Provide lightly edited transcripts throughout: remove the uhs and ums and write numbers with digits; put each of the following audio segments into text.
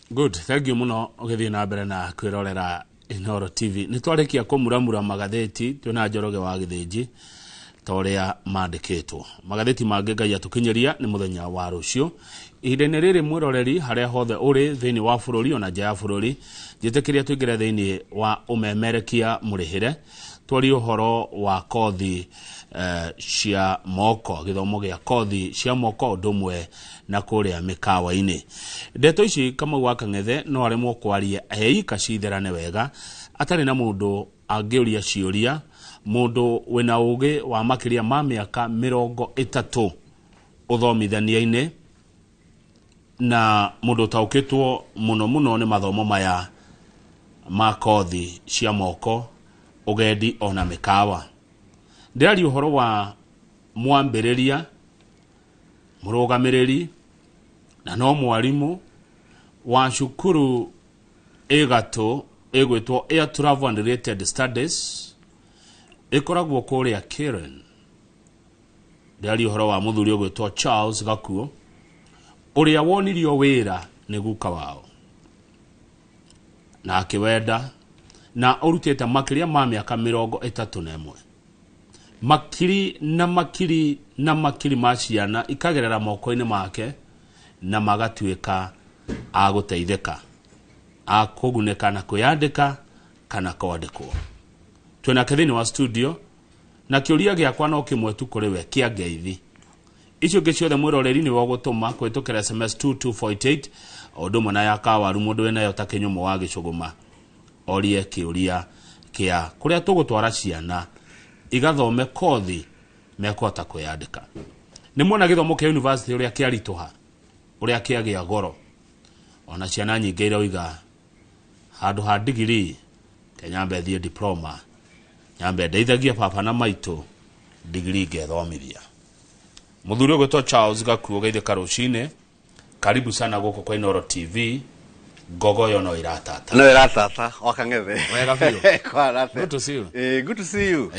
Good, thank you muno ũgĩthiĩ na mbere na kwĩrorera Inooro TV. Nĩ twarĩkia kũmuramura magathĩti twĩna Njoroge wa Gĩthĩnji ta ũrĩa mandĩkĩtwo. Magathĩti mangĩ Ngai atũkinyĩria nĩ mũthenya wa rũciũ. Ihinda-inĩ rĩrĩ mwĩroreri harĩa hothe ũrĩ thĩinĩ wa bũrũri ona nja ya bũrũri, njĩtĩkĩria tũingĩre thĩinĩ wa ũmemerekia mũrĩhĩre twarie ũhoro wa kothi cia moko, gĩthomo gĩa kothi cia moko ũndũ ũmwe na kũrĩa mĩkawa-inĩ. Ndeto ici Kamau wa Kang'ethe no aremwo kwaria eika citherane wega atarĩ na mũndũ angĩũria ciũria, mũndũ wĩna ũgĩ wa makĩria ma mĩaka 30 ũthomithania-inĩ na mũndũ ũtaũkĩtwo mũno mũno nĩ mathomo maya ma kothi cia moko, ũgendi ona mĩkawa. Ndĩraria ũhoro wa mwambĩrĩria, mũrũgamĩrĩri na no mwarimũ wa cukuru ĩgatũ ĩgwĩtwo Air Travel and Related Studies ĩkoragwo kũrĩa Karen. Ndĩraria ũhoro wa mũthuri ũgwĩtwo Charles Gakuo ũrĩa wonirio wĩra nĩ guka wao na akĩwenda na ũrutĩte makĩria ma mĩaka 31. Makiri na makiri na makiri ma ciana ikagerera moko-inĩ make na magatuĩka a gũteithĩka, a kũgunĩka na kwĩyandĩka kana kwandĩkwo. Twĩnake thĩinĩ wa studio na kĩũria gĩakwa no kĩmwe tu kũrĩ we kĩa ngeithi. Icio ingĩ ciothe mwĩroreri nĩwe ũgũtũma kũhĩtũkĩra SMS 22488 o ũndũ ũmwe na ya kawaru mũndũ wĩnayo ta kĩnyũmũ wa gĩcũgũma orie kĩũria kĩa kũrĩa tũgũtwara ciana igathome kothi mekũhota kwĩyandĩka. Nĩ muona gĩthomo kĩa university ũrĩa kĩaritũha, ũrĩa kĩagĩa goro, ona ciana nyingĩ iroiga handũ ha degree ke nyambe thiĩ diploma, nyambe ndeithagie baba na maitũ degree ngethomithia. Mũthuri ũgwĩtwo Charles Gakuo geithĩka rũcinĩ, karibu sana gũkũ kwa Inooro TV. Ngogoyo no iratata. No iratata wa Kang'ethe. Wega biũ. Kwa rate. Good to see you. Good to see you.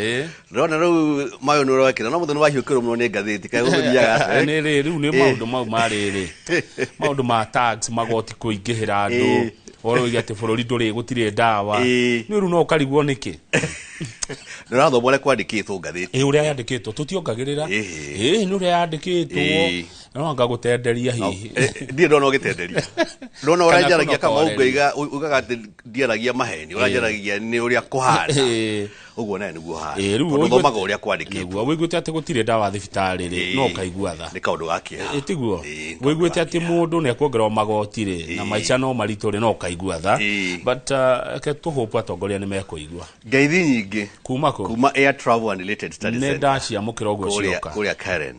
Ndĩrona rĩu mayo nĩ ũrekĩra no mũthenya nĩ wahiũkĩrwo mũno nĩ ngathĩti kaĩ gũgũthiaga atĩa? Nĩ rĩ rĩu nĩ maũndũ mau ma rĩrĩ maũndũ ma tax magoti kũingĩhĩra andũ ũhoro wĩgiĩ atĩ bũrũri ndũrĩ gũtirĩ ndawa nĩ rĩu no ũkarigwo nĩkĩ. Nĩ ũrathoma ũrĩa kwandĩkĩtwo ngathĩti. Ũrĩa yandĩkĩtwo tũtiongagĩrĩra. Nĩ ũrĩa yandĩkĩtwo. No anga gũtenderia hihi. Ndirĩ ndona ũgĩtenderia. Ndona Kana ũranjaragia kama kũnokoreri. ũngaiga ugaga atĩ ndiaragia maheni, ũranjaragia nĩ ũrĩa kũhana. Ũguo nawe nĩguo ũhana. Rĩu Tondũ ũthomaga ũrĩa kwandĩkĩtwo. Nĩguo wĩiguĩte atĩ gũtirĩ ndawa thibitarĩ rĩ, no ũkaigua tha. Nĩ kaũndũ ga kĩeha. Tiguo? Nĩ kaũndũ Wĩiguĩte ga atĩ kĩeha. mũndũ nĩ ekuongererwo magoti rĩ, na maica no maritũ rĩ, no ũkaigua tha. But reke tũhũpu atongoria nĩ mekũigua. Ngeithi nyingĩ. Kuma kũ? Kuma Air Travel and Related Studies Nĩ Center. ndaciamũkĩra ũguo cioka. Kũrĩa Karen.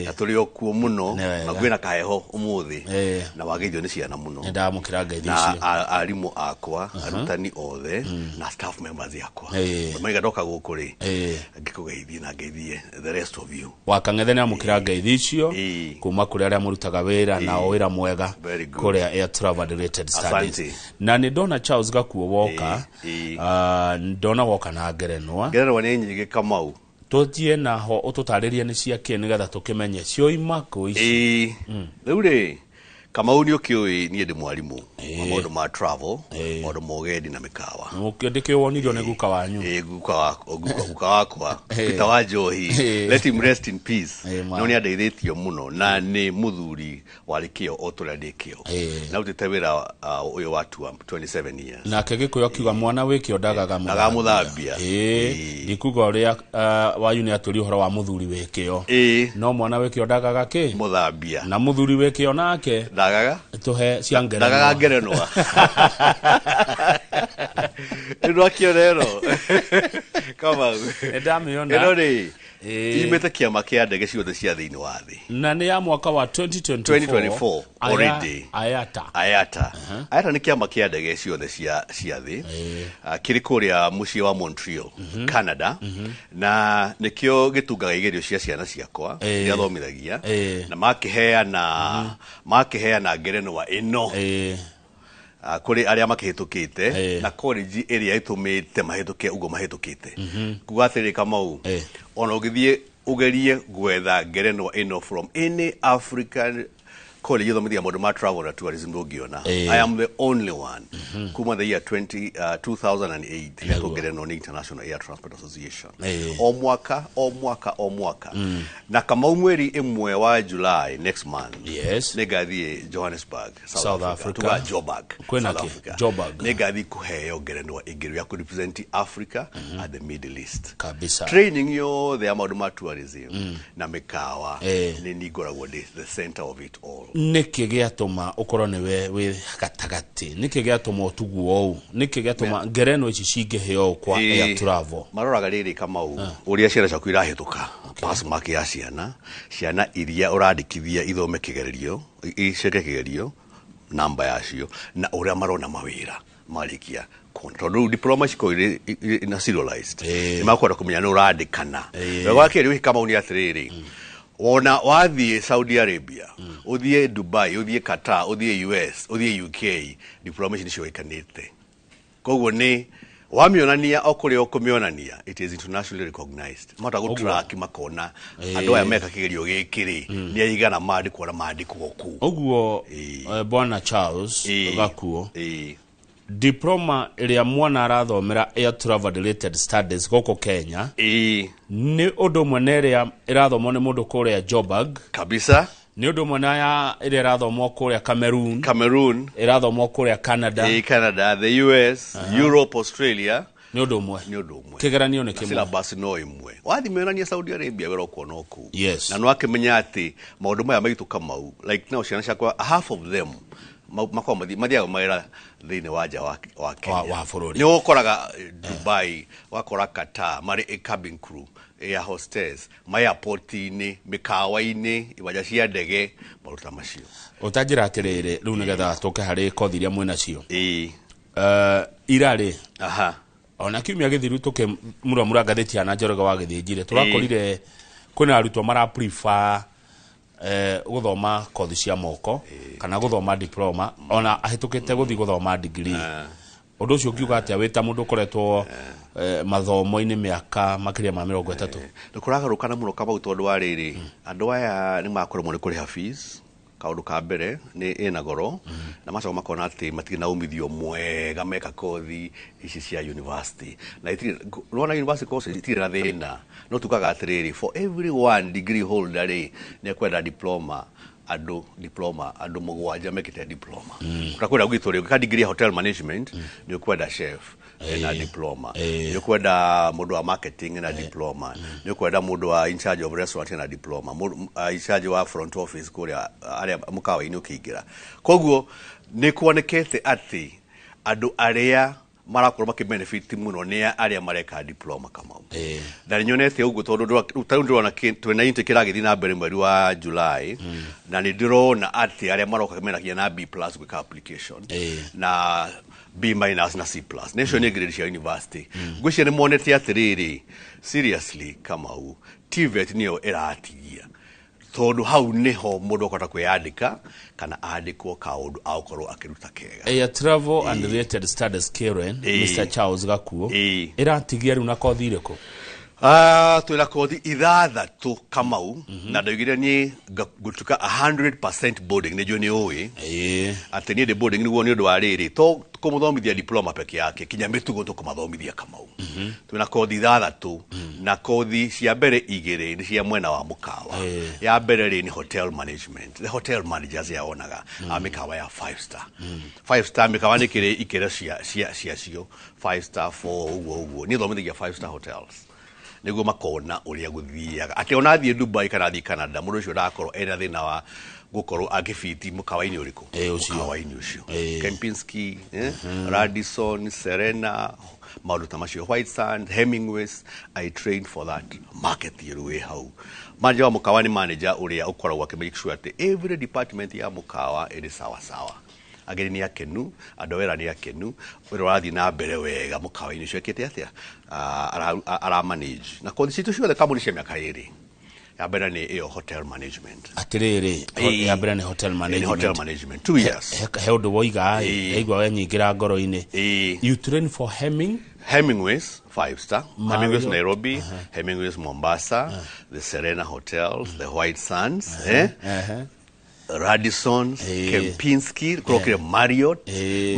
Na tũrĩ o kuo mũno, Nĩ wega. na kwĩna kaheho ũmũthĩ. Na wageithio nĩ ciana mũno. Nĩ ndamũkĩra ngeithi Na icio. arimũ akwa, arutani othe, na staff members akwa. Maiga ndoka gũkũ rĩ, ngĩkũgeithie na ngeithie the rest of you. Wa Kang'ethe nĩ amũkĩra ngeithi icio kuma kũrĩ arĩa mũrutaga wĩra nao wĩra mwega Very good. kũrĩa Air Travel and Related Studies. Asante. Na nĩ ndona Charles Gakuo woka, ndona woka na ngerenwa. Ngerenwa nĩ nyingĩ Kamau. Tũthiĩ naho ũtũtarĩrie nĩ cia kĩ nĩgetha tũkĩmenye cioima kũ ici. Rĩu rĩ, Kamau nĩ ũkĩũĩ niĩ ndĩ mwarimũ wa maũndũ ma travel, maũndũ ma ũgendi na mĩkawa. Ndĩkĩwonirio nĩ guka wanyu. Guka wakwa, Peter wa Njohi. Let him rest in peace. Ma. No nĩ andeithĩtie mũno na nĩ mũthuri warĩ kĩo o tũrĩa ndĩ kĩo. Na rutĩte wĩra ũyũ wa 27 years. Nake Gĩkũyũ akiuga mwana wĩ kĩo ndagaga Ndagaga mũthambia. Ndikuga ũrĩa wanyu nĩ atũria ũhoro wa mũthuri wĩ kĩo. No mwana wĩ kĩo ndagaga kĩ? Mũthambia. Na mũthuri wĩ kĩo nake? Ndagaga? Tũhe cia ngerenwa. Ndagaga ngerenwa. Rĩu ndwakĩona ĩno? Kamau. Nĩ ndamĩona. Ĩno rĩ, imĩte kĩama kĩa ndege ciothe cia thĩinĩ wa thĩ. Na nĩ ya mwaka wa 2024. 2024 already. IATA. IATA. IATA nĩ kĩama kĩa ndege ciothe cia thĩ. Kĩrĩ kũrĩa mũciĩ wa Montreal, Canada. Na nĩkĩo gĩtungaga igerio cia ciana ciakwa, iria thomithagia. Na makĩheana ngerenwa ĩno. Kũrĩ arĩa makĩhĩtũkĩte, na college ĩrĩa ĩtũmĩte mahĩtũke ũguo mahĩtũkĩte. Kuga atĩrĩ Kamau, ona ũngĩthiĩ ũgerie gwetha ngerenwa ĩno from any African College ithomithagia maũndũ ma travel na tourism ndũngĩona. I am the only one kuma the year 2008 ngerenwo nĩ International Air Transport Association. O mwaka, o mwaka, o mwaka. Na Kamau, mweri ĩmwe wa July next month, nĩngathiĩ Johannesburg, South, South Africa. Africa. Tuga Joburg, Kwĩna South kĩ? Africa. Joburg. Nĩngathiĩ kũheo ngerenwa ĩngĩ ya kũrepresent Africa and the Middle East. Training yothe ya maũndũ ma tourism na mĩkawa, nĩ niĩ ngoragwo ndĩ the center of it all. Nĩkĩ gĩatũma ũkorwo nĩwe wĩ gatagatĩ? Nĩkĩ gĩatũma ũtuguo ũũ? Nĩkĩ gĩatũma ngerenwa ici cingĩhe ũũ kwa air travel? Maroraga rĩrĩ, Kamau, ũrĩa ciana ciaku irahĩtũka, pass mark ya ciana, ciana iria ũrandĩkithia ithome kĩgerio, ciĩke kĩgerio, namba yacio, na ũrĩa marona mawĩra marĩkia kuona, tondũ rĩu diploma cikoragwo irĩ na serialized. Nĩ makwenda kũmenya nĩ ũrandĩkana. Wega wa kĩgerio gĩkĩ, Kamau, nĩ atĩrĩrĩ, wona wathiĩ Saudi Arabia, ũthiĩ Dubai, ũthiĩ Qatar, ũthiĩ US, ũthiĩ UK, diploma ici nĩ ciũĩkanĩte. Koguo nĩ wamĩonania o kũrĩa ũkũmĩonania, it is internationally recognized. Mahota gũtrack makona andũ aya meka kĩgerio gĩkĩ rĩ, nĩ aigana mandĩkwo na mandĩkwo kũ. Ũguo bwana Charles Gakuo, diploma ĩrĩa mwana arathomera air travel related studies gũkũ Kenya nĩ ũndũ ũmwe na ĩrĩa ĩrathomwo nĩ mũndũ kũrĩa Joburg? Kabisa. Nĩ ũndũ ũmwe na ya ĩrĩa ĩrathomwo kũrĩa Cameroon? Cameroon. Ĩrathomwo kũrĩa Canada? Canada, the US, Europe, Australia. Nĩ ũndũ ũmwe? Nĩ ũndũ ũmwe. Kĩgeranio nĩ Na kĩmwe? Syllabus no ĩmwe. Wathiĩ mĩonania Saudi Arabia, wĩra ũkuona o kũu. Na nĩ wakĩmenya atĩ maũndũ maya maitũ, Kamau, like now ciana ciakwa, half of them makoragwo mathiaga mawĩra thĩinĩ wa nja wa Kenya. Wa bũrũri. Nĩ ũkoraga Dubai, wakora Qatar, marĩ a cabin crew, air hostess, ma airport-inĩ, mĩkawa-inĩ, iwanja cia ndege, maũndũ ta macio. Ũtanjĩra atĩrĩrĩ, rĩu nĩgetha tũke harĩ kothi iria mwĩnacio. Irarĩ ona kiumia gĩthiru tũkĩmuramura ngathĩti ya na Njoroge wa Gĩthĩnjire, tũrakorire kwĩna arutwo mara prefer gũthoma kothi cia moko kana gũthoma diploma ona ahĩtũkĩte gũthiĩ gũthoma degree. Ũndũ ũcio ũngiuga atĩa wĩ ta mũndũ ũkoretwo mathomo-inĩ mĩaka makĩria ma 30? Nĩ kũragarũkana mũno, Kamau, tondũ wa rĩrĩ, andũ aya nĩ makũremwo nĩ kũrĩha fees. Kaũndũ ka mbere nĩ ĩna goro, na macoka makona atĩ matirĩ na umithio mwega meka kothi ici cia university, na itirĩ nĩwona university courses itirĩ na thĩna. No tugaga atĩrĩrĩ, for every one degree holder rĩ, nĩ ekwenda diploma, andũ diploma, andũ 7 mekĩte diploma. Ũtakwenda gwitũ rĩ, ũngĩka degree ya hotel management, nĩ ũkwenda chef na diploma, nĩ ũkwenda mũndũ wa marketing na diploma, nĩ ũkwenda mũndũ wa in charge of restaurant na diploma, mũndũ in charge wa front office kũrĩa arĩa mũkawa-inĩ ũkĩingĩra. Koguo nĩ kuonekete atĩ andũ arĩa marakorwo makĩbenefit mũno nĩ arĩa mareka diploma, Kamau. Na nĩ nyonete ũguo tondũ ta rĩu ndĩrona twĩna intake ĩragĩthiĩ na mbere mweri wa July, na nĩ ndĩrona atĩ arĩa maroka mena kinya na B+ gwĩka application, na B- na C+, na icio nĩ grade cia university. Ngwĩciria nĩ monete atĩrĩrĩ, seriously Kamau, TVET nĩyo ĩratigia, tondũ hau nĩho mũndũ akũhota kwĩyandĩka kana andĩkwo kaũndũ agũkorwo akĩruta kega. Air travel and related studies, Karen, Mr Charles Gakuo, ĩratigia rĩu na kothi irĩkũ? Twĩna kothi 6, Kamau, na ndaugire niĩ ngũtuĩka 100% boarding. Nĩ njũĩ nĩ ũĩ atĩ niĩ ndĩ boarding nĩguo, nĩ ũndũ wa rĩrĩ, to kũmũthomithia diploma peke yake, kinya mĩtugo tũkũmathomithia, Kamau. Twĩna kothi 6, na kothi cia mbere 2 nĩ cia mwena wa mũkawa. Ya mbere rĩ, nĩ hotel management, the hotel managers yaonaga a mĩkawa ya five star, five star mĩkawa nĩ kĩrĩ ikĩro cia ciacio, five star, four, ũguo ũguo. Niĩ thomithagia five star hotels nĩguo makona ũrĩa gũthiaga, atĩ ona athiĩ Dubai kana athiĩ Canada, mũndũ ũcio ndakorwo ena thĩna wa gũkorwo agĩbiti mũkawa-inĩ ũrĩkũ. Ũcio. Mũkawa-inĩ ũcio, Kempinski, Radisson, Serena, maũndũ ta macio, White Sand, Hemingways. I trained for that market rĩu wĩ hau. Manager wa mũkawa nĩ manager ũrĩa ũkoragwo akĩ sure atĩ every department ya mũkawa ĩrĩ sawa sawa, ageni nĩ akenu, andũ a wĩra nĩ akenu, wĩra ũrathiĩ na mbere wega mũkawa-inĩ ũcio ekĩte atĩa. Ara manage. Na kothi citũ ciothe kambuni cia mĩaka 2. Ya mbere nĩ ĩyo hotel management. Atĩrĩrĩ, ya mbere nĩ hotel Nĩ management. Hotel management, 2 years. He ũndũ woiga ĩ, ndaigua wenyingĩra ngoro-inĩ. You train for Heming Hemingways five star, Hemingways Mario. Nairobi, Hemingways Mombasa, the Serena Hotels, the White Sands, eh? Radisson, Kempinski, kũrokire Marriott,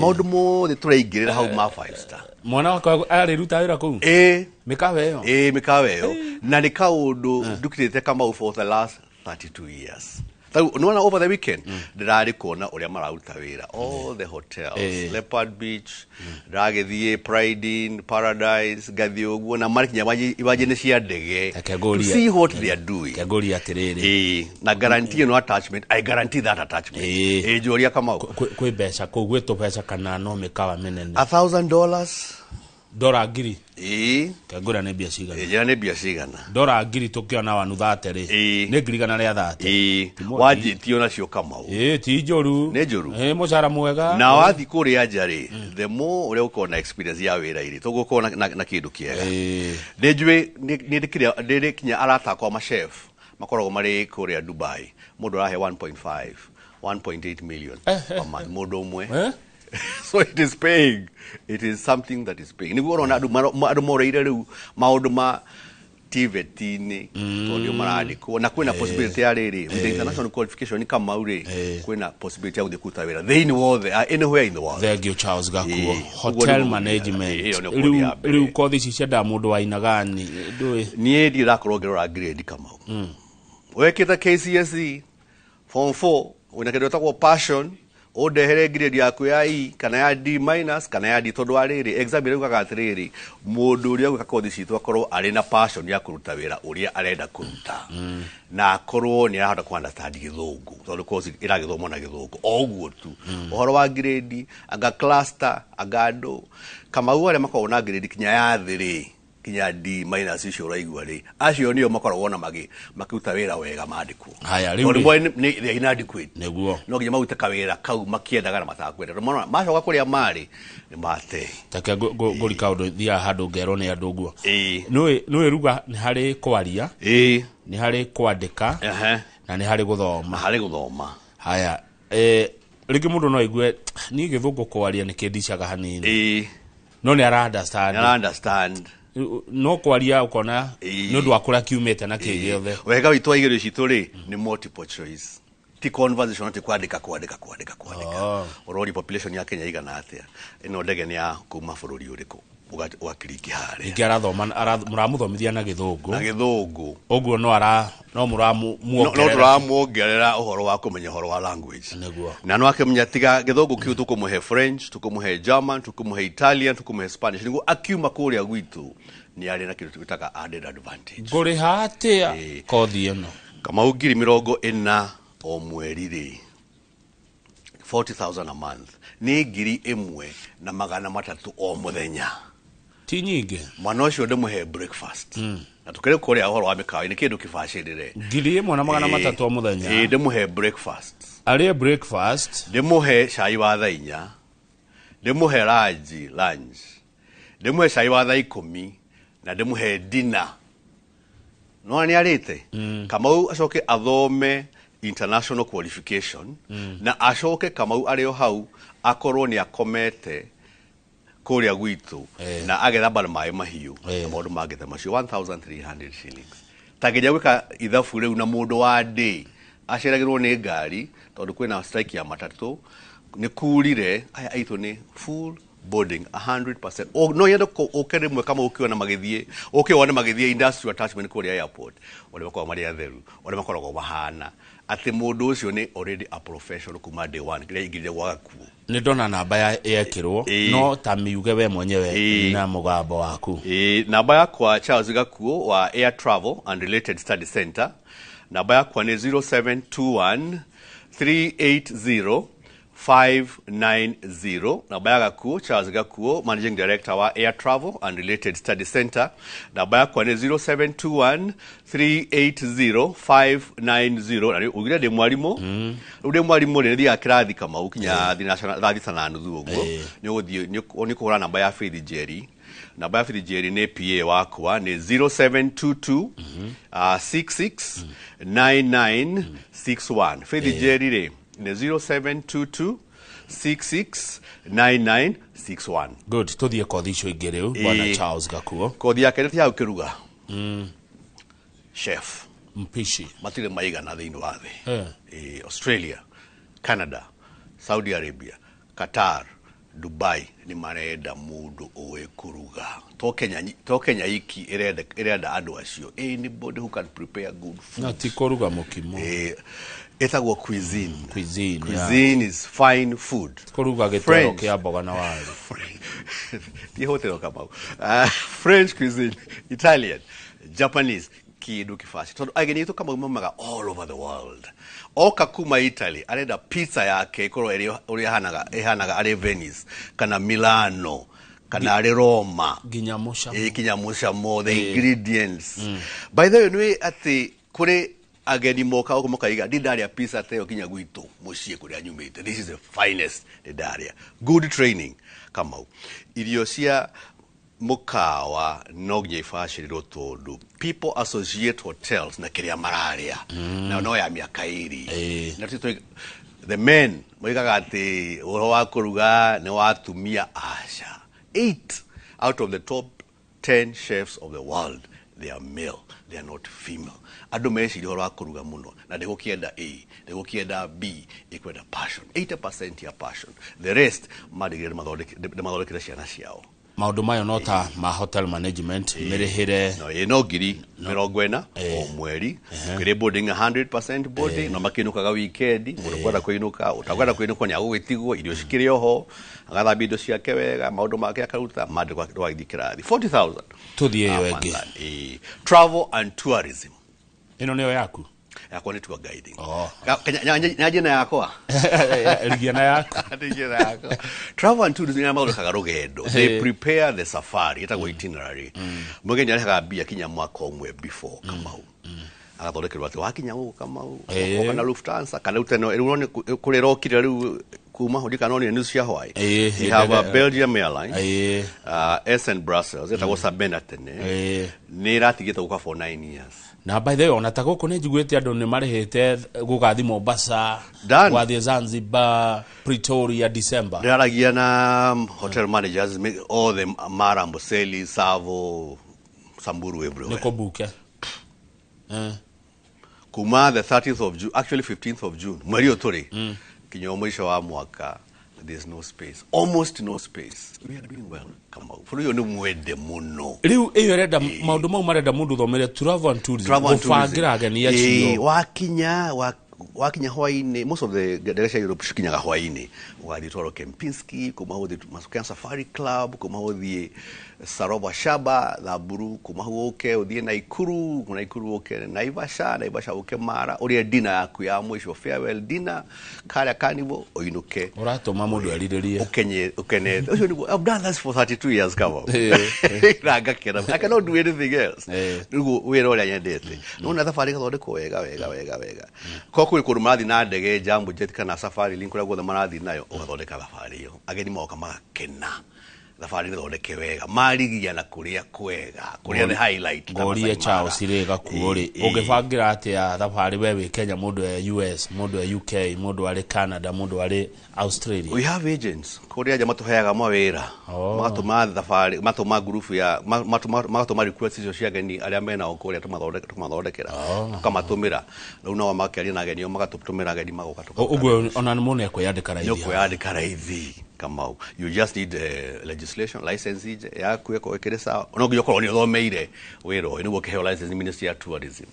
maũndũ mothe tũraingĩrĩra hau ma five star. Mwana wakwa arĩruta wĩra kũu Ĩĩ. Mĩkawa ĩyo? Ĩĩ, mĩkawa ĩyo. Na nĩ kaũndũ ndukĩrĩte Kamau for the last 32 years. Tarĩu nĩwona over the weekend ndĩrarĩ kuona ũrĩa mararuta wĩra all the hotels, Leopard Beach, ndĩragĩthiĩ Pride Inn, Paradise, ngathiĩ ũguo na marĩ kinya iwanjĩ-inĩ cia ndege Reke to ngũrie. see what they are doing. Ngũria atĩrĩrĩ. Ĩĩ, na guarantee ĩno attachment, I guarantee that attachment. Ĩĩ, njũria Kamau. Kwĩ mbeca kũu, gwĩ tũbeca kana no mĩkawa mĩnene? $1,000. Ndora ngiri. Ĩĩ. Kengũra nĩ mbia cigana? Ĩĩ, njĩra nĩ mbia cigana. Ndora ngiri tũkĩona wanu thate rĩ, nĩ 130,000. Ĩĩ, wanjĩtio nacio Kamau. Ĩĩ, ti njũru. Nĩ njũru. Ĩĩ, mũcara mwega. Na wathiĩ kũrĩa nja rĩ, the more ũrĩa ũkorwo na experience ya wĩra irĩ tũgũkorwo na kĩndũ kĩega. Nĩ njũĩ nĩ ndĩrĩ kinya arata akwa ma chef makoragwo marĩ kũrĩa Dubai, mũndũ arahe 1.5 1.8 million per month mũndũ ũmwe. So it is paying, it is something that is paying. Nĩguo ũrona andũ andũ moreire rĩu maũndũ ma TVET-inĩ tondũ nĩo marandĩkwo na kwĩna possibility ya rĩrĩ with the international qualification Kamau rĩ, kwĩna possibility ya gũthiĩ kũruta wĩra thĩinĩ wothe, anywhere in the world. Thank you, Charles Gakuo. Ũguo Hotel nĩguo management. Ĩyo nĩguo Rĩu gũthiĩ mbere. Rĩu kothi ici ciendaga mũndũ wa inagani ndũĩ? Niĩ ndirĩ ndakorwo ngĩrora grade, Kamau. Wekĩte KCSE form 4, wĩna kĩndũ gĩtagwo passion, ũndehere grade yaku ya E kana ya D minus kana ya D, tondũ wa rĩrĩ exam ĩraugaga atĩrĩrĩ, mũndũ ũrĩa ũgwĩka kothi citũ akorwo arĩ na passion ya kũruta wĩra ũrĩa arenda kũruta na akorwo nĩ arahota kũ understand gĩthũngũ, tondũ kothi ĩragĩthomwo na gĩthũngũ o ũguo tu. Ũhoro wa grade, anga cluster, anga andũ Kamau arĩa makoragwo na grade kinya ya thĩ rĩ, kinya D minus icio ũraigua rĩ, acio nĩo makoragwo na makĩruta wĩra wega mandĩkwo. Haya, rĩu Tondũ rĩ. boy nĩ they are inadequate. Nĩguo. No nginya marute kawĩra kau makĩendaga na matakwenda, tondũ mona macoka kũrĩa marĩ nĩ mate. Take ngũri kaũndũ thiaga handũ ngerwo nĩ andũ ũguo. Nĩũĩ ruga nĩ harĩ kwaria, nĩ harĩ kwandĩka, na nĩ harĩ gũthoma. Na harĩ gũthoma. Haya, rĩngĩ mũndũ no aigue niĩ gĩthũngũ kwaria nĩ kĩndicaga hanini, no nĩ ara understand. Nĩ ara understand. No kwaria ũkona nĩ ũndũ wa kũrĩa kiumĩte na kĩ gĩothe. Wega witũ wa igerio citũ rĩ nĩ multiple choice, ti conversation, ti kwandĩka kwandĩka kwandĩka kwandĩka. Ũroria population ya Kenya igana atĩa, ĩno ndege nĩ ya kuma bũrũri ũrĩkũ, ũgakiriki harĩa. Ningĩ arathoma mũramũthomithia na gĩthũngũ. Na gĩthũngũ. Ũguo no ara no No mũramuongerera. Tũramuongerera ũhoro wa kũmenya ũhoro wa language. Nĩguo. Na no akĩmenya tiga gĩthũngũ kĩu, tũkũmũhe French, tũkũmũhe German, tũkũmũhe Italian, tũkũmũhe Spanish, nĩguo akiuma kũrĩa gwitũ nĩ arĩ na kĩndũ twĩtaga added advantage. Ngũrĩha atĩa kothi ĩno? Kamau, 40,000 o mweri rĩ, 40,000 a month, nĩ 1,300 o mũthenya. Ti nyingĩ. Mwana ũcio ndĩmũhe breakfast na tũkĩrĩ kũrĩa ũhoro wa mĩkawa nĩ kĩndũ kĩbacĩrĩre. 1,300 o mũthenya? Ĩĩ, ndĩmũhe breakfast. Arĩe breakfast. Ndĩmũhe cai wa thaa 4, ndĩmũhe lunch, ndĩmũhe cai wa thaa 10 na ndĩmũhe dinner. Nona nĩ arĩte, Kamau, acoke athome international qualification na acoke Kamau arĩ o hau akorwo nĩ akomete kũrĩa gwitũ na agethamba na maĩ mahiũ na maũndũ mangĩ ta macio, 1300 shillings. Ta nginya gwĩka ithabu rĩu na mũndũ wa ndĩ aceragĩrwo nĩ ngari tondũ kwĩna strike ya matatũ, nĩ kurire aya aitũ nĩ full boarding 100%. No nyende ũke rĩmwe kama ũkĩona magĩthiĩ, ũke wone magĩthiĩ industrial attachment kũrĩa airport, ũrĩa makoragwo marĩ atheru, ũrĩa makoragwo mahana atĩ mũndũ ũcio nĩ already a professional kuma day one kĩrĩa aingĩrire gwa Gakuo. Nĩ ndona namba yekĩrwo. No ta miuge we mwenyewe na mũgambo waku. Ĩĩ, namba yakwa Charles Gakuo wa Air Travel and Related Study Center, namba yakwa nĩ 0721 380 590. Namba ya Gakuo, Charles Gakuo, managing director wa Air Travel and Related Study Center, namba yakwa nĩ 0721 380 590. Na rĩu ugire ndĩ mwarimũ, rĩu ndĩ mwarimũ rĩ, nĩthiaga kĩrathi Kamau kinya thaa 6:30 ũguo. Nĩ ũgũthiĩ nĩ ũkũhũra namba ya Faith Njeri. Namba ya Faith Njeri nĩ PA wakwa, nĩ 0722 66 9961. Faith Njeri rĩ nĩ 0722 66 9961. Good, tũthiĩ kothi icio ingĩ rĩu, bwana Charles Gakuo. Kothi yake nĩ ya gũkĩruga, chef. Mpishi Matirĩ maigana thĩinĩ wa thĩ. Australia, Canada, Saudi Arabia, Qatar, Dubai nĩ marenda mũndũ ũĩ kũruga. To Kenya, to Kenya iki ĩrenda andũ acio, anybody who can prepare good food. Na ti kũruga mũkimo. Ĩtagwo cuisine. Cuisine, yeah. Cuisine is fine food. Kũruga gĩtoro French. Kĩa mboga na waru. Ti hotel Kamau. French cuisine, Italian, Japanese, kindu kibaci tondu ageni aitũ Kamau maumaga all over the world. Oka kuma Italy arenda pizza yake ĩkorwo ĩrĩ ũrĩa ĩhanaga arĩ Venice kana Milano kana arĩ Roma. Nginya mũcamo. Ĩ kinya mũcamo, the ingredients. By the way, nĩ atĩ kũrĩ ageni moka gũkũ makaiga ndi ndarĩa pizza ta ĩyo kinya gwitũ mũciĩ kũrĩa nyumĩte, this is the finest ndĩ ndarĩa. Good training, Kamau. Irio cia mũkawa no nginya ibacĩrĩrwo tondũ people associate hotels na kĩrĩa mararĩa na no ya mĩaka 2. Na the men moigaga atĩ ũhoro wa kũruga nĩ wa atumia. Aca, 8 out of the top 10 chefs of the world, they are male, they are not female. Andũ meciria ũhoro wa kũruga mũno na ndĩgũkĩenda A, ndĩgũkĩenda B, ĩkwenda passion, 80% ya passion, the rest mandigire ndĩmathondekere ciana ciao. Maũndũ mayo no ta ma hotel management mĩrĩhĩre? No, ĩ no 40,000 o mweri kĩrĩ boarding, 100% boarding, no makĩinũkaga weekend. Mũndũ kwenda kũinũka, ũtakwenda kũinũka nĩ agũgĩtigwo, irio cikĩrĩ oho, agathambia indo ciake wega, maũndũ make akaruta mandĩ ndwagĩthiĩ kĩrathi 40,000. Tũthiĩ ĩyo ĩngĩ. Ĩ, travel and tourism. Ĩno nĩyo yaku? Yakwa nĩ tour guiding. Oh. Nyanjie na yakwa. Rigiana yaku. Nyanjie na yakwa. Travel and tourism nĩ mathondekaga rũgendo. They prepare the safari, ĩtagwo itinerary. Mũgeni arĩhaga mbia kinya mwaka ũmwe before, Kamau, agathondekerwo atĩ wakinya gũkũ, Kamau, oka na Lufthansa kana rĩu tene rĩu ũrone kũrĩa ĩrokire rĩu kuma ho ndikana nĩ news cia Hawaii. We have a Belgium Airlines, SN Brussels, ĩtagwo Sabena tene, nĩ ĩratigĩte gũka for 9 years. Na by the way, ona ta gũkũ nĩ njiguĩte andũ nĩ marĩhĩte gũgathiĩ Mombasa, Done. gũgathiĩ Zanzibar, Pretoria, December. Ndĩraragia na hotel managers all the Mara, Amboseli, Tsavo, Samburu, Nĩ everywhere. kũbuke. Kuma the 30th of June, actually 15th of June, mweri ũyũ tũrĩ, kinya mũico wa mwaka, there's no space, almost no space. We are doing well, Kamau. Bũrũri ũyũ nĩ mwende mũno. Rĩu ĩyo ĩrenda maũndũ mau, marenda mũndũ ũthomere travel and tourism. Travel and tourism. Gũbangĩra ageni acio. Wakinya hwainĩ, most of the ndege cia Europe cikinyaga hwainĩ, ũgathiĩ twaro Kempinski, kuma hau ũthiĩ Masukian Safari Club, kuma hau ũthiĩ Sarova Shaba Thamburu, kuma hau ũke ũthiĩ Naikuru, Naikuru ũke Naivasha, Naivasha ũke Mara, ũrĩe dinner yaku ya mũico, farewell dinner karĩa Carnival, ũinũke. Ũratũma mũndũ erirĩrie. Ukenye ukenete. Ũcio nĩguo I've done this for 32 years, Kamau, na ngakena. I cannot do anything else. Nĩguo wĩra ũrĩa nyendete. Nona thabarĩ ĩgathondekwo wega wega wega wega. Ko kwĩ kũndũ marathiĩ na ndege, Jambo Jet kana Safari Link, kũrĩa guothe marathiĩ nayo, ũgathondeka thabarĩ ĩyo, ageni moka magakena. Thabarĩ nĩ thondeke wega, marigia na kũrĩa kwega, kũrĩa the highlight ta Ngorie Masai chao Mara. cirĩ gakuo rĩ, ũngĩbangĩra atĩa thabarĩ we wĩ Kenya, mũndũ e US, mũndũ e UK, mũndũ arĩ Canada, mũndũ arĩ Australia? We have agents kũrĩa nja matũheaga mawĩra. Oh. Magatũma thabarĩ, matũma ngurubu ya magatũma request icio cia ageni arĩa menao kũrĩa, tũmathondekera, tũkamatũmĩra. Rĩu nao makĩaria na ageni o magatũtũmĩra ageni magoka tũkaruta. Ũguo ona mũndũ nĩ ekwĩyandĩka raithi? Nĩ ũkwĩyandĩka raithi, Kamau. You just need legislation license ije yaku ĩkorwo ĩkĩrĩ sawa. No nginya ũkorwo nĩ ũthomeire wĩra ũyũ nĩguo ũkĩheo license nĩ Ministry ya Tourism.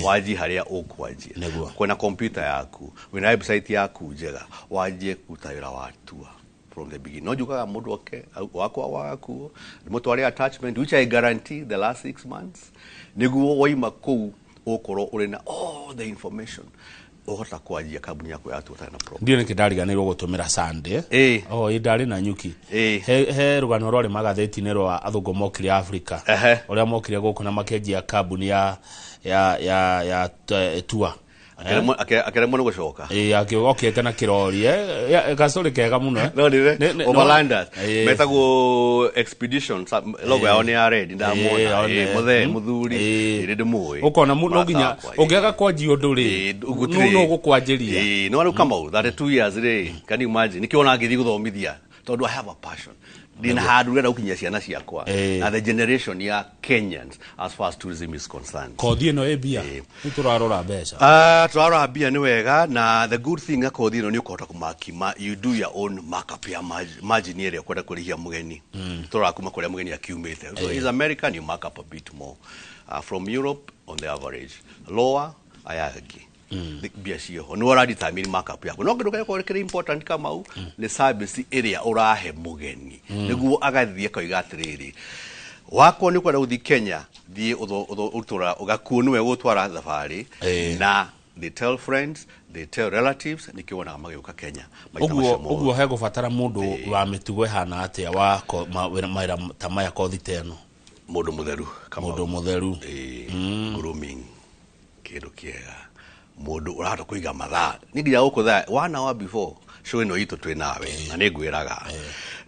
Wanjie harĩa ũkwanjia. Nĩguo. Kwĩna computer yaku, wĩna website yaku njega, wanjie kũruta wĩra wa tour from the beginning. No njugaga mũndũ oke wakwa waku mũtware attachment which I guarantee the last 6 months, nĩguo waima kũu ũkorwo ũrĩ na all the information, ũhota kwanjia kambuni yaku ya tour ũtarĩ na problem. Ndiũ nĩkĩ ndariganĩirwo gũtũmĩra Sunday. Oh, ĩ ndarĩ na nyuki. He rũgano rwarĩ magathĩti-inĩ rwa athũngũ mokire Africa, ũrĩa mokire gũkũ na makĩanjia kambuni ya tour. Akĩremwo nĩ gũcoka. Ĩ okĩte na kĩrori, gacorĩ kega mũno, eh. No nire Overlanders metagwo Expedition, logo yao nĩ ya red, ndamwona. One. Mũthee mũthuri ĩrĩ ndĩmũĩ. Ũkona no Mũrata nginya wakwa, ĩ. ũngĩaga kwanjia ũndũ rĩ, Gũtirĩ. no gũkwanjĩria. Ĩ, no rĩu Kamau, 32 years rĩ, can you imagine, nĩkĩo ona ngĩthiĩ gũthomithia Tondũ I have a passion. Ndĩna handũ ndĩrenda gũkinyia ciana ciakwa na the generation ya Kenyans as far as tourism is concerned. Kothi ĩno ĩ mbia? Nĩ tũrarora mbeca. Ah, tũrarora mbia nĩ wega, na the good thing ya kothi ĩno nĩ ũkũhota kũmakima, you do your own markup ya margin ĩrĩa ũkwenda kũrĩhia mũgeni. Tũrora kuma kũrĩa mũgeni akiumĩte. So is American, you mark up a bit more. From Europe, on the average lower. Aya angĩ mbia cieho nĩ ũra determine markup yaku. No kĩndũ kĩrĩa kĩrĩ important, Kamau, nĩ service ĩrĩa ũrahe mũgeni nĩguo agathiĩ akoiga atĩrĩrĩ, wakwa nĩ ũkwenda gũthiĩ Kenya, thiĩ ũtũra ũgakuo nĩwe gũtwara thabarĩ. Na they tell friends, they tell relatives, nĩkĩo wonaga magĩũka Kenya maita Ũguo macio mothe. Ũguo hegũbatara mũndũ wa mĩtugo ĩhana atĩa wa mawĩra ta maya, kothi ta ĩno? Mũndũ mũtheru, Kamau. Mũndũ mũtheru. Ĩĩ, grooming kĩndũ kĩega, mũndũ ũrahota kũiga mathaa. Nĩ nginya gũkũ thaa one hour before show ĩno itũ twĩ nawe, na nĩ ngwĩraga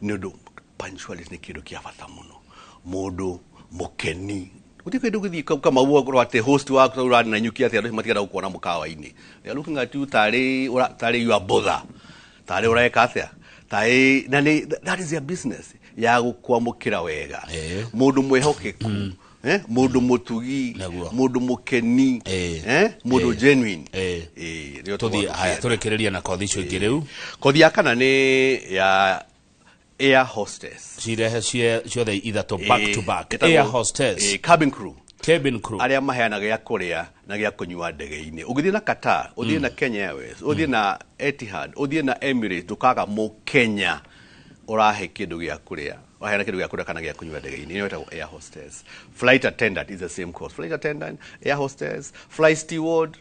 nĩ ũndũ punctuality nĩ kĩndũ kĩa bata mũno. Mũndũ mũkeni, gũtirĩ kĩndũ gĩthiĩ Kamau ũkorwo atĩ host waku ũrathiĩ na nyuki atĩ andũ matigenda gũkuona mũkawa-inĩ. They are looking at you tarĩ tarĩ you are bother, tarĩ ũreka atĩa, tarĩ na nĩ that is their business ya gũkwamũkĩra wega. Mũndũ mwĩhokeku, mũndũ mũtugi, mũndũ mũkeni, mũndũ genuine. Nĩo Tũthiĩ tũkoragwo haya. tũkĩenda. Tũrĩkĩrĩria na kothi icio ingĩ rĩu. Kothi ya kana nĩ ya air hostess. Cirehe ciothe ithatũ back to back. Ĩtagwo, Air hostess. Cabin crew. Cabin crew. Arĩa maheanaga gĩa kũrĩa na gĩa kũnyua ndege-inĩ. Ũngĩthiĩ na Qatar, ũthiĩ na Kenya Airways, ũthiĩ na Etihad, ũthiĩ na Emirates, ndũkaga mũkenya ũrahe kĩndũ gĩa kũrĩa, ũraheana kĩndũ gĩa kũrĩa kana gĩa kũnyua ndege-inĩ. Ĩyo ĩtagwo air hostess. Flight attendant is the same course, flight attendant, air hostess, flight steward,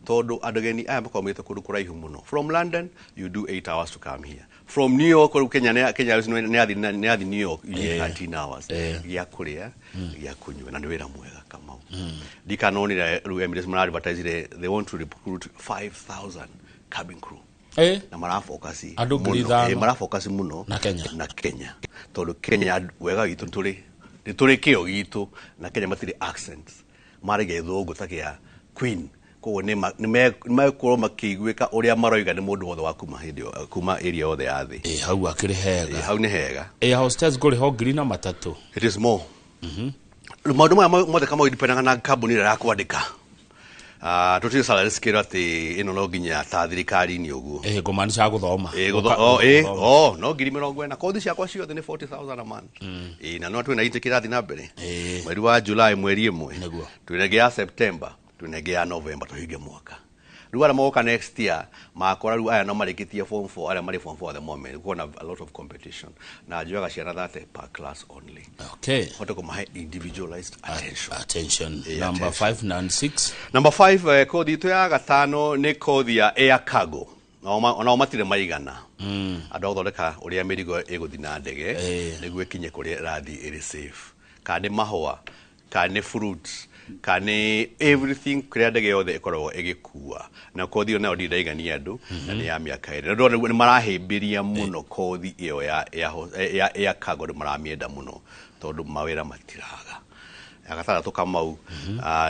tondũ andũ ageni aya makoragwo maumĩte kũndũ kũraihu mũno. From London you do 8 hours to come here. From New York, rĩu Kenya Kenya Airways nĩ yathi New York, you need 13 hours. Gĩa kũrĩa, gĩa kũnyua, na nĩ wĩra mwega, Kamau. Ndikanonire rĩu Emirates mara advertise they want to recruit 5000 cabin crew na marafocus Andũ ngiri mũno. ithano. Marafocus mũno Na Kenya. Na Kenya, tondũ Kenya wega witũ tũrĩ nĩ tũrĩ kĩo gitũ, na Kenya matirĩ accents, maragia gĩthũngũ ta kĩa queen, koguo nĩ megũkorwo makĩiguĩka ũrĩa maroiga nĩ mũndũ wothe wa kuma hĩndĩ kuma area yothe ya thĩ. Hau akĩrĩ hega. Hau nĩ hega. Air hostess ngũrĩho 3,000. It is more. Rĩu maũndũ maya mothe kama dipendaga na kambuni ĩrĩa ĩrakwandĩka. Tũtirĩ salary scale atĩ ĩno no nginya ta thirikari-inĩ ũguo. Ngũmaanisha gũthoma. Oh, Gũthoma. oh, no 40,000. Kothi ciakwa ciothe nĩ 40,000 a month. Na no twĩna intake ĩrathiĩ na mbere mweri wa July, mweri 1. Twĩna ĩngĩ ya September, twĩna ĩngĩ ya November, tũhinge mwaka. Rĩu arĩa magoka next year makora rĩu aya no marĩkĩtie form 4, arĩa marĩ form 4 at the moment kuona a lot of competition, na njoyaga ciana 30 per class only, hote kũmahe individualized attention. Attention. Number Attention. 5 and 6. Number 5, kothi itũ ya gatano nĩ kothi ya air cargo. Onao matirĩ maigana andũ a gũthondeka ũrĩa mĩrigo ĩgũthiĩ na ndege nĩguo ĩkinye kũrĩa ĩrathiĩ ĩrĩ safe, kana nĩ mahũa, kana nĩ fruits, kana nĩ everything kũrĩa ndege yothe ĩkoragwo ĩgĩkua. Na kothi ĩyo nayo ndirĩ ndaigania andũ, na nĩ ya mĩaka 2, na ndĩrona nĩ marahĩmbĩria mũno kothi ĩyo ya air cargo, nĩ maramĩenda mũno tondũ mawĩra matiraga. Ya gatandatũ, Kamau,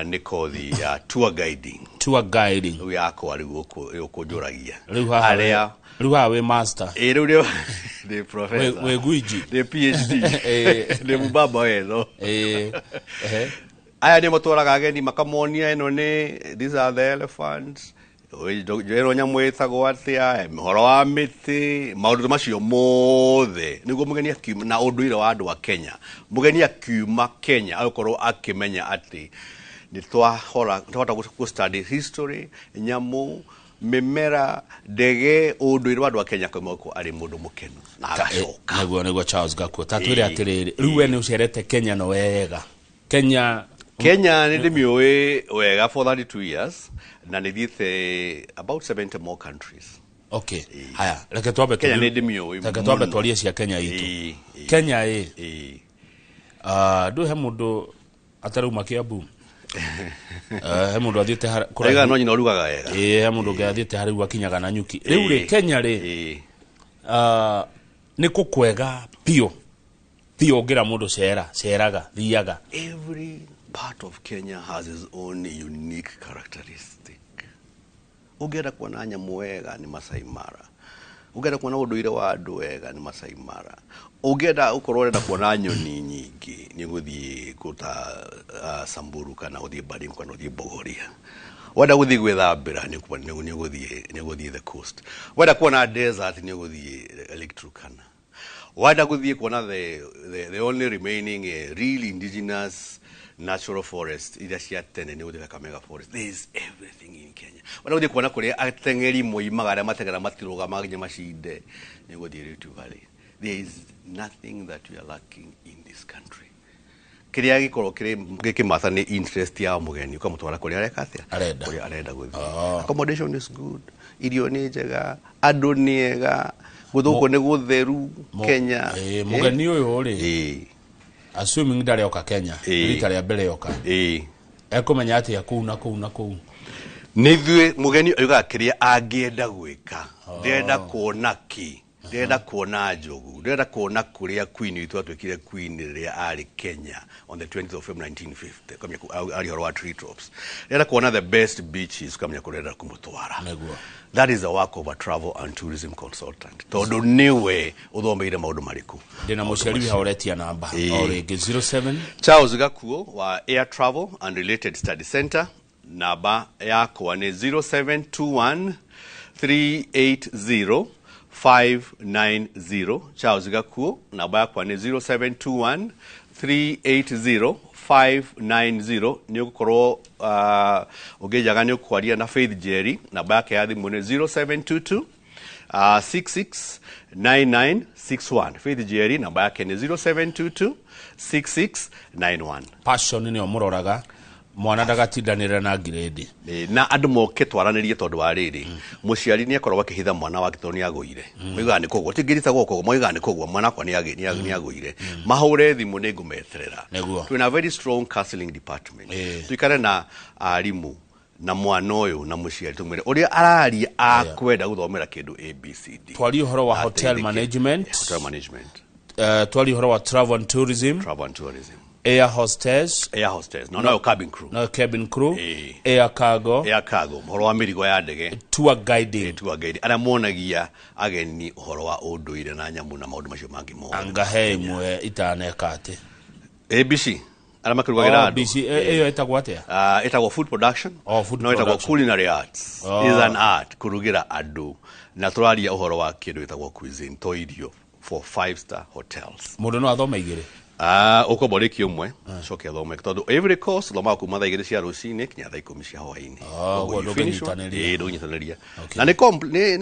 nĩ kothi ya tour guiding. Tour guiding. Rĩu yakwa rĩu ũkũnjũragia Rĩu haha arĩa rĩu haha wĩ master. Ĩ, rĩu nĩ professor. Wĩ gwiji. Nĩ PhD. Nĩ mubaba wetho. Ehe. Aya nĩ matwaraga ageni makamonia ĩno nĩ, these are the elephants, ĩno nyamũ ĩtagwo atĩa, ũhoro wa mĩtĩ, maũndũ macio mothe nĩguo mũgeni akiuma, na ũndũire wa andũ a Kenya, mũgeni akiuma Kenya agũkorwo akĩmenya atĩ nĩ twahota gũ study history, nyamũ, mĩmera, ndege, ũndũire wa andũ a Kenya, akauma gũkũ arĩ mũndũ mũkenu na agacoka. Nĩguo Charles Gakuo, ta twĩre atĩrĩrĩ, rĩu we nĩ ũcerete Kenya no wega, Kenya? Kenya nĩ ndĩmĩũĩ wega for 32 years, na nĩ thiĩte about 70 more countries. Okay, haya, reke twambe Kenya nĩ ndĩmĩũĩ reke twambe mũno. twarie cia Kenya itũ. Kenya ĩ, ndũ he mũndũ atarauma Kiambu? He mũndũ athiĩte Aiga kũraihu? No nyina ũrugaga wega. Ĩ, he mũndũ ũngĩ athiĩte haraihu akinyaga na nyuki. Rĩu rĩ, Kenya rĩ, nĩ kũ kwega biũ biũ ũngĩra mũndũ cera, ceraga, thiaga? Every part of Kenya has its own unique characteristic. Ũngĩenda kuona nyamũ wega nĩ Masai Mara. Ũngĩenda kuona ũndũire wa andũ wega nĩ Masai Mara. Ũngĩenda ũkorwo ũrenda kuona nyoni nyingĩ nĩ ũgũthiĩ kũta Samburu kana ũthiĩ Baringo kana ũthiĩ Bogoria. Wenda gũthiĩ gwĩthambĩra nĩ ũgũthiĩ the coast. Wenda kuona desert nĩ ũgũthiĩ Lake Turkana. Wenda gũthiĩ kuona the only remaining real indigenous natural forest iria cia tene nĩ ũgũthiĩ Kakamega forest. There is everything in Kenya. Wenda gũthiĩ kuona kũrĩa ateng'eri moimaga arĩa mateng'era matirũgamaga nginya macinde nĩ ũgũthiĩ Rift Valley. There is nothing that we are lacking in this country. Kĩrĩa gĩkorwo gĩkĩmatha nĩ interest ya mũgeni ũkamũtwara kũrĩa areka atĩa? Arenda. Kũrĩa arenda gũthiĩ. Accommodation is good, irio nĩ njega, andũ nĩ ega, gũthũkũ nĩ gũtheru Kenya. Mũgeni ũyũ rĩ, assuming ndarĩ oka Kenya, rita rĩa mbere oka. Ekũmenya atĩa kũu na kũu na kũu? Nĩ ithuĩ mũgeni oigaga kĩrĩa angĩenda gwĩka. Ndĩrenda kuona kĩ? Ndĩrenda kuona njogu, ndĩrenda kuona kũrĩa queen witũ atuĩkire queen rĩrĩa arĩ Kenya on the 20th of February 1950, ũkamenya arĩ ũhoro wa treetops. Ndĩrenda kuona the best beaches, ũkamenya kũrĩa ũrenda kũmũtwara. Nĩguo. That is the work of a travel and tourism consultant. Tondũ nĩwe ũthomeire maũndũ marĩkũ. Ndĩna mũciari wĩ hau ũretia namba. O rĩngĩ 07 Charles Gakuo wa Air Travel and Related Study Center, namba yakwa nĩ 0721 380 590. Charles Gakuo, namba yakwa nĩ 0721 380 590. Nĩ ũgũkorwo ũngĩnjaga nĩ ũkwaria na Faith Jerry, namba yake ya thimũ nĩ 0722 669961. Faith Jerry, namba yake nĩ 0722 6691. Passion nĩyo mũroraga mwana ndagatindanĩre na grade. Na andũ moke twaranĩrie tondũ wa rĩrĩ mũciari nĩ akoragwo akĩhitha mwana wake tondũ nĩ agũire. Moigaga nĩ kũgũa, ti ngiri tagwo kũgũa, moigaga nĩ kũgũa, mwana wakwa nĩ agũire. Mahũre thimũ nĩ ngũmeterera. Twĩna very strong counseling department. Tuikare na arimũ na mwana ũyũ na mũciari tũmwĩre ũrĩa araria akwenda gũthomera kĩndũ ABCD. Twarie ũhoro wa hotel management. Hotel management. Twarie ũhoro wa travel and tourism. Travel and tourism. Air hostess. Air hostess. No, cabin crew. No, cabin crew. Air cargo. Air cargo. Ũhoro wa mĩrigo ya ndege. Tour guiding. Tour guiding. Arĩa monagia ageni ũhoro wa ũndũire na nyamũ na maũndũ macio mangĩ mothe. Anga he imwe itaneka atĩ. ABC. Arĩa makĩrugagĩra andũ. ABC ĩyo ĩtagwo atĩa? Ĩtagwo food production. Oh, food no, ĩtagwo production. Culinary arts. Is an art kũrugĩra andũ. Na tũraria ũhoro wa kĩndũ gĩtagwo cuisine, to irio for 5-star hotels. Mũndũ no athome igĩrĩ. Ũkomba ũrĩkie ũmwe, coke athome tondũ every course ũthomaga kuma thaa 2 cia rũcinĩ nginya thaa 10 cia hwaĩ-inĩ. Ũguo ndũngĩnyitanĩria. Ndũngĩnyitanĩria. Na nĩ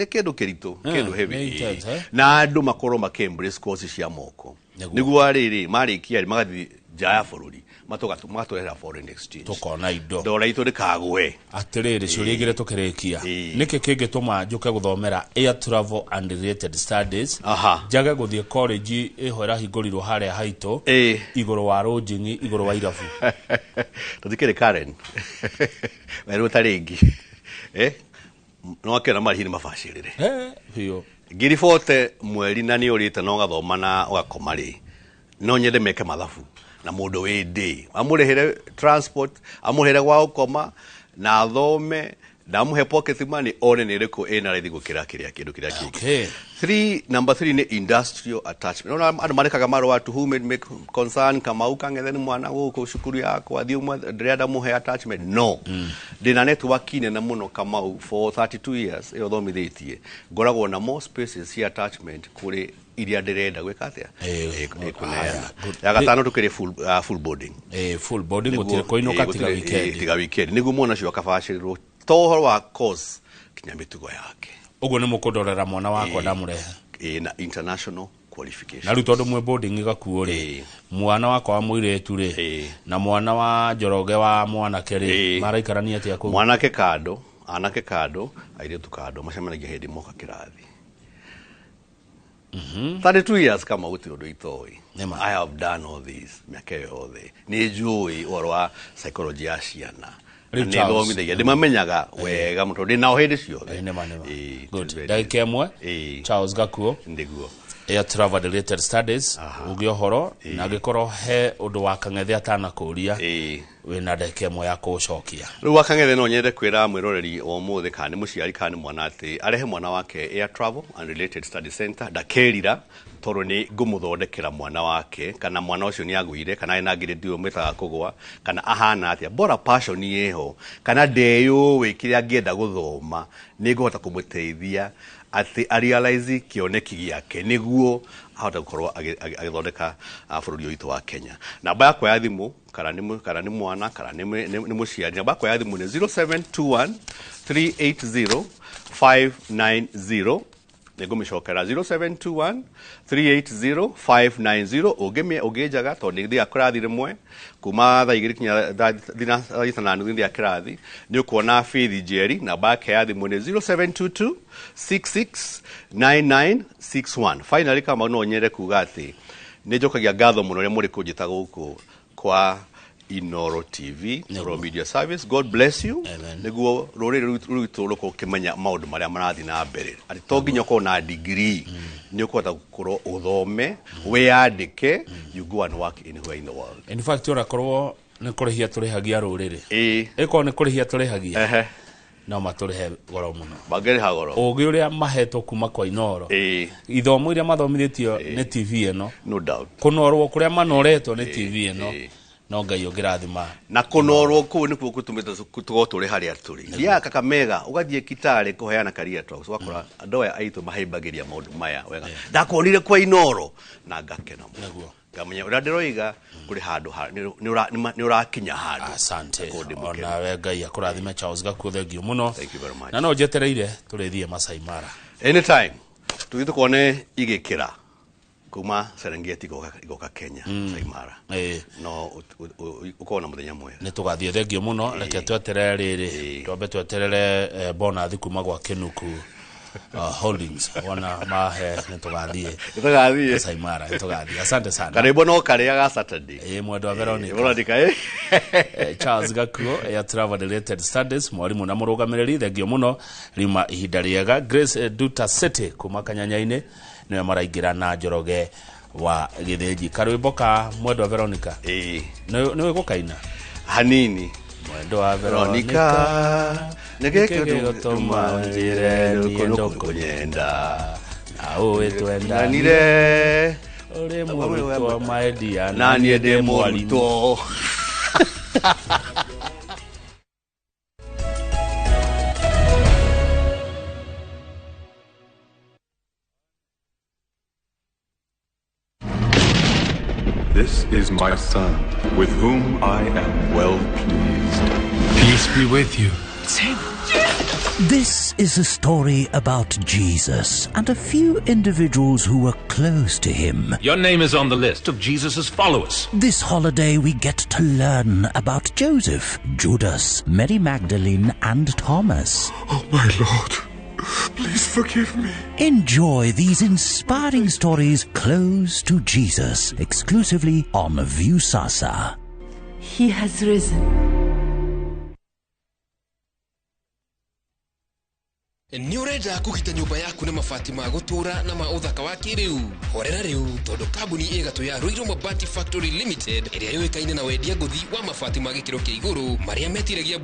kĩndũ kĩritũ, kĩndũ heavy. Na andũ makorwo makĩ embrace course cia moko. Nĩguo rĩrĩ marĩkia magathiĩ nja ya bũrũri, magatũrehera foreign exchange. Tũkona indo. Ndora itũ ndĩkagwe. Atĩrĩrĩ, ciũria igĩrĩ tũkĩrĩkia. Nĩkĩ kĩngĩtũma njũke gũthomera Air Travel and Related Studies? Njage gũthiĩ college ĩho ĩrahingũrirwo harĩa haitũ, igũrũ wa rũnjing'i, igũrũ wa irabu. Tũthikĩrĩ Karen. Werũ tarĩngĩ. No akĩona marĩhi nĩ mabacĩrĩre. Biũ. Ngiri 40 mweri na nĩ ũrĩte na ũgathoma na ũgakoma rĩ. No nyende meke mathabu na mũndũ wĩ ndĩ. Amũrĩhĩre transport, amũrĩhĩre gwa gũkoma na athome, ndamũhe pocket money one nĩ ĩrĩkũ ĩna raithi gũkĩra kĩrĩa kĩndũ kĩrĩa kĩngĩ. Number 3 nĩ industrial attachment. Ona andũ marekaga marũa to whom it may concern, Kamau Kang'ethe nĩ mwana gũkũ cukuru yakwa, thiĩ ũmwe ndĩrenda mũhe attachment. No. Ndĩna network nene mũno Kamau for 32 years ĩyo thomithĩtie. Ngoragwo na more spaces cia attachment kũrĩ iria ndĩrenda gwĩka atĩa? Kũneana. Ya gatano tũkĩrĩ full boarding. Full boarding gũtirĩ kũinũka tiga weekend. Tiga weekend. Nĩguo mwana ũcio akabacĩrĩrwo to ũhoro wa course kinya mĩtugo yake. Ũguo nĩ mũkũndorera mwana wakwa ndamũrehe. Na international qualification. Na rĩu tondũ mwĩ boarding Gakuo rĩ, mwana wakwa wa mũirĩtu rĩ, na mwana wa Njoroge wa mwanake rĩ, maraikarania atĩa kũu? Mwanake kando, anake kando, airĩtu kando, macemanagia hĩndĩ moka kĩrathi. 32 years kama gũtirĩ ũndũ itoĩ. I have done all this mĩaka ĩyo yothe. Nĩ njũĩ ũhoro wa psychology ya ciana. Nĩ thomithagia, ndĩmamenyaga wega mũno tondũ ndĩ nao hĩndĩ ciothe. Good. Ndagĩka ĩmwe, Charles Gakuo. Nĩguo. Air Travel Related Studies, ũgĩe ũhoro, na angĩkorwo he ũndũ wa Kang'ethe atanakũria, Wĩna ndagĩka ĩmwe ya kũũcokia. Rĩu wakang'ethe no nyende kwĩra mwĩroreri wa ũmũthĩ, kana nĩ mũciari kana nĩ mwana, atĩ arehe mwana wake Air Travel and Related Study Center, ndakerira, tondũ nĩ ngũmũthondekera mwana wake. Kana mwana ũcio nĩ agũire, kana ena grade ĩyo mĩtaga kũgũa, kana ahana atĩa, bora passion ĩho, kana ndeyũĩ kĩrĩa angĩenda gũthoma, nĩ ngũhota kũmũteithia atĩ arealize kĩoneki gĩake nĩguo ahote gũkorwo agĩthondeka bũrũri ũyũ witũ wa Kenya. Namba yakwa ya thimũ, kana nĩ mwana, kana nĩ mũciari, namba yakwa ya thimũ nĩ 0721 380 590. Nĩ ngũmĩcokera, 0721 380 590. Ũngĩnjaga, tondũ nĩ thiaga kĩrathi rĩmwe kuma thaa 2 kinya thaa 6:30, nĩ thiaga kĩrathi, nĩ ũkuona Faith Njeri, namba yake ya thimũ nĩ 0722 669961. Finally, kama no nyende kuga atĩ nĩ njokagia ngatho mũno rĩrĩa mũrĩ kũnjĩta gũkũ kwa Inoro TV, Inoro Media Service. God bless you. Amen. Nĩguo rũrĩrĩ rwitũ rũkorwo ũkĩmenya maũndũ marĩa marathiĩ na mbere, atĩ to nginya ũkorwo na degree nĩ ũkũhota gũkorwo ũthome, wĩyandĩke, you go and work anywhere in the world. In fact, onakorwo nĩ kũrĩhia tũrĩhagia rũrĩrĩ, ĩkorwo nĩ kũrĩhia tũrĩhagia, no matũrĩhe goro mũno. Mangĩrĩha goro. Ũgĩ ũrĩa mahetwo kuma kwa Inoro, ithomo iria mathomithĩtio nĩ TV ĩno, No doubt. Kũnorwo kũrĩa manoretwo nĩ TV ĩno, no Ngai ũngĩrathima. Na kũnorwo kũu nĩkuo gũtũmĩte tũkorwo tũrĩ harĩa tũrĩ. Thiaga Kakamega, ũgathiĩ Kitale kũheana career talks, ũgakora andũ aya aitũ mahĩmbagĩria maũndũ maya wega. Ndakuonire kwa Inoro na ngakena mũno. Ngamenya ũrĩa ndĩroiga kũrĩ handũ nĩ ũrakinya handũ. Asante. Ngakorwo ndĩ mũkenu. Onawe Ngai akũrathime, Charles Gakuo, thengio mũno. Thank you very much. Na no njetereire tũrĩthiĩ Masai Mara. Anytime tũthiĩ tũkone igĩkĩra kuma Serengeti igoka Kenya, Masai Mara. No ũkorwo na mũthenya mwega. Nĩ tũgathiĩ, thengio mũno. Reke tweterere rĩrĩ, twambe tweterere bonathi kuma gwa Kinuku Holdings, wona mahe nĩ tũgathiĩ. Tũgathiĩ. Masai Mara nĩ tũgathiĩ. Asante sana. Karĩmbo no karĩa ga Saturday. Ĩ, mwendwa Veronica. Veronica, ĩ. Charles Gakuo, Air Travel Related Studies, mwarimũ na mũrũgamĩrĩri, thengio mũno, rima ihinda rĩega. Grace Duta City kuma Kanyanya-inĩ nĩwe maraingĩra na Njoroge wa Gĩthĩnji, karwĩmbo ka mwendwa Veronica. Nĩwe gũkaina. Hanini. Mwendwa Veronica, Veronica, nĩgĩkĩ gĩgũtũma njĩre niĩ ndũkũnyenda, na ũĩ twendanire ndanire ũrĩ mũrutwo maendia na niĩ ndĩ mũrutwo. This is my son, with whom I am well pleased. Peace be with you. This is a story about Jesus and a few individuals who were close to him. Your name is on the list of Jesus' followers. This holiday we get to learn about Joseph, Judas, Mary Magdalene, and Thomas. Oh, my Lord, please forgive me. Enjoy these inspiring stories close to Jesus, exclusively on Viusasa. He has risen. Nĩ ũrenda kũgita nyũmba yaku na mabati ma gũtũũra na ma ũthaka wa kĩrĩu? Horera rĩu, tondũ kambuni ĩgatũ ya Ruiru Mabati Factory Limited, ĩrĩa yũĩkaine na wendia ngũthi wa mabati ma gĩkĩro kĩa igũrũ marĩa metiragia.